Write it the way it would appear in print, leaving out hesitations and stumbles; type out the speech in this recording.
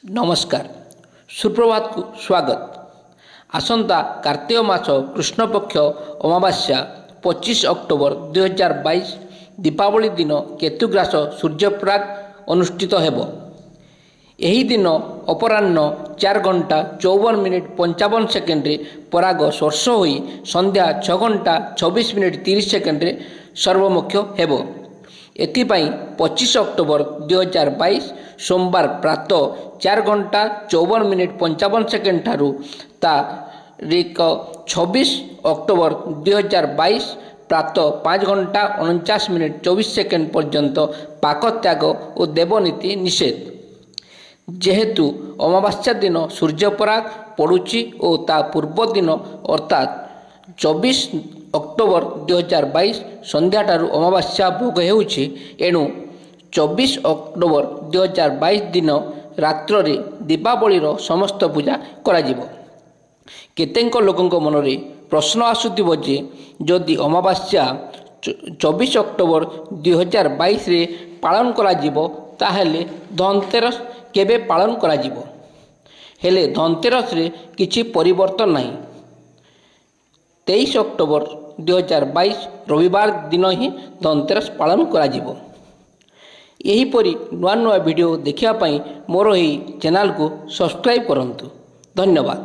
ନମସ୍କାର, ସୁପ୍ରଭାତକୁ ସ୍ୱାଗତ। ଆସନ୍ତା କାର୍ତ୍ତିକ ମାସ କୃଷ୍ଣପକ୍ଷ ଅମାବାସ୍ୟା 25 ଅକ୍ଟୋବର 2022 ଦୀପାବଳି ଦିନ କେତୁଗ୍ରାସ ସୂର୍ଯ୍ୟପରାଗ ଅନୁଷ୍ଠିତ ହେବ। ଏହି ଦିନ ଅପରାହ୍ନ 4 ଘଣ୍ଟା 54 ମିନିଟ୍ 55 ସେକେଣ୍ଡରେ ପରାଗ ସ୍ପର୍ଶ ହୋଇ ସନ୍ଧ୍ୟା 6 ଘଣ୍ଟା 26 ମିନିଟ୍ 30 ସେକେଣ୍ଡରେ ସର୍ବମୋକ୍ଷ ହେବ। ଏଥିପାଇଁ 25 ଅକ୍ଟୋବର 2022 ସୋମବାର ପ୍ରାତଃ 4 ଘଣ୍ଟା 54 ମିନିଟ୍ 55 ସେକେଣ୍ଡ ଠାରୁ ତାରିଖ 26 ଅକ୍ଟୋବର 2022 ପ୍ରାତଃ 5 ଘଣ୍ଟା 49 ମିନିଟ୍ 24 ସେକେଣ୍ଡ ପର୍ଯ୍ୟନ୍ତ ପାକତ୍ୟାଗ ଓ ଦେବନୀତି ନିଷେଧ। ଯେହେତୁ ଅମାବାସ୍ୟା ଦିନ ସୂର୍ଯ୍ୟପରାଗ ପଡ଼ୁଛି ଓ ତା ପୂର୍ବଦିନ ଅର୍ଥାତ୍ 24 ଅକ୍ଟୋବର 2022 ସନ୍ଧ୍ୟାଠାରୁ ଅମାବାସ୍ୟା ଭୋଗ ହେଉଛି, ଏଣୁ 24 ଅକ୍ଟୋବର 2022 ଦିନ ରାତ୍ରରେ ଦୀପାବଳିର ସମସ୍ତ ପୂଜା କରାଯିବ। କେତେକ ଲୋକଙ୍କ ମନରେ ପ୍ରଶ୍ନ ଆସୁଥିବ ଯେ ଯଦି ଅମାବାସ୍ୟା 24 ଅକ୍ଟୋବର 2022ରେ ପାଳନ କରାଯିବ, ତାହେଲେ ଧନତେରସ କେବେ ପାଳନ କରାଯିବ? ହେଲେ ଧନତେରସରେ କିଛି ପରିବର୍ତ୍ତନ ନାହିଁ। 23 ଅକ୍ଟୋବର 2022 ରବିବାର ଦିନ ହିଁ ଧନତେରସ ପାଳନ କରାଯିବ। ଏହିପରି ନୂଆ ନୂଆ ଭିଡ଼ିଓ ଦେଖିବା ପାଇଁ ମୋର ଏହି ଚ୍ୟାନେଲକୁ ସବସ୍କ୍ରାଇବ୍ କରନ୍ତୁ। ଧନ୍ୟବାଦ।